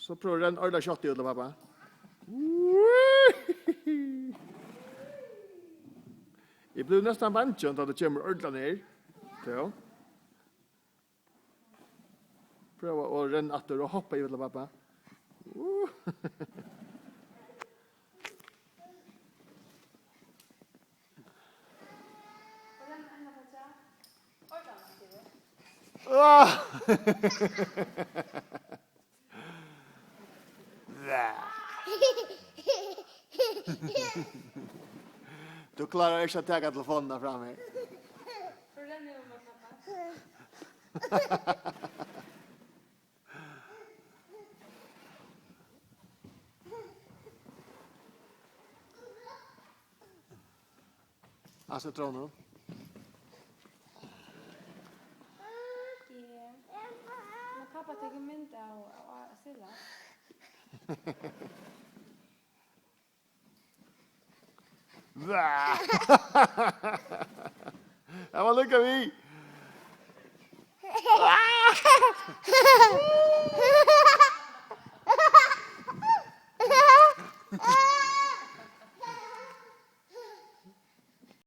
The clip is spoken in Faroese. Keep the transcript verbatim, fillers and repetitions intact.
So prøva at renna ordiliga skjótt út til pápa. Eg blívi næstan bangin, tá tú kemur ordiliga nær. So. Prøva at renna aftur og hoppa yvir til pápa. Ah! Tú klárar ikki at taka telefonina frá mær. Á sitrónum. Ja. Men pápi tekur mynd av, av, av Silla. Tað var líka við.